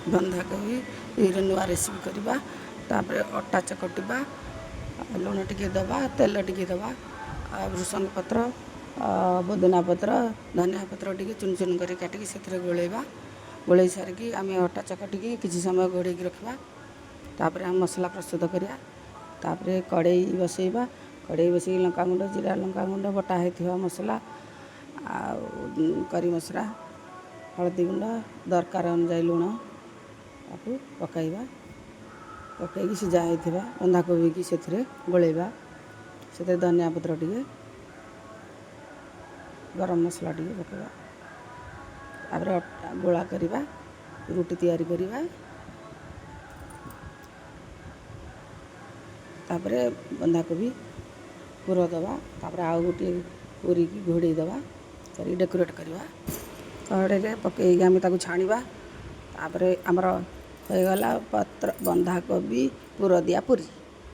ବନ୍ଧାକୋବି ନୂଆ ରେସିପି କରିବା। ତାପରେ ଅଟା ଚକଟିବା, ଲୁଣ ଟିକେ ଦେବା, ତେଲ ଟିକେ ଦେବା, ଆଉ ଭୃସଙ୍ଗ ପତ୍ର, ପୋଦିନା ପତ୍ର, ଧନିଆ ପତ୍ର ଟିକେ ଚୁନ ଚୁନ କରି କାଟିକି ସେଥିରେ ଗୋଳେଇବା। ଗୋଳେଇ ସାରିକି ଆମେ ଅଟା ଚକଟିକି କିଛି ସମୟ ଘୋଡ଼େଇକି ରଖିବା। ତାପରେ ଆମେ ମସଲା ପ୍ରସ୍ତୁତ କରିବା। ତାପରେ କଡ଼େଇ ବସେଇବା। କଡ଼େଇ ବସେଇକି ଲଙ୍କାଗୁଣ୍ଡ, ଜିରା ଲଙ୍କାଗୁଣ୍ଡ, ବଟା ହେଇଥିବା ମସଲା ଆଉ କରି ମସଲା, ହଳଦୀ ଗୁଣ୍ଡ, ଦରକାର ଅନୁଯାୟୀ ଲୁଣ ତାକୁ ପକାଇବା। ପକାଇକି ସିଝା ହେଇଥିବା ବନ୍ଧାକୋବିକି ସେଥିରେ ଗୋଳେଇବା। ସେଥିରେ ଧନିଆ ପତ୍ର ଟିକେ, ଗରମ ମସଲା ଟିକେ ପକାଇବା। ତାପରେ ଅଟା ଗୋଳା କରିବା, ରୁଟି ତିଆରି କରିବା। ତାପରେ ବନ୍ଧାକୋବି ପୁର ଦେବା। ତାପରେ ଆଉ ଗୋଟିଏ ପୁରିକି ଘୋଡ଼େଇ ଦେବା, କରିକି ଡେକୋରେଟ୍ କରିବା। କଡ଼େଇରେ ପକାଇକି ଆମେ ତାକୁ ଛାଣିବା। ତାପରେ ଆମର ହୋଇଗଲା ପତ୍ର ବନ୍ଧାକୋବି ପୁର ଦିଆ ପୁରୀ।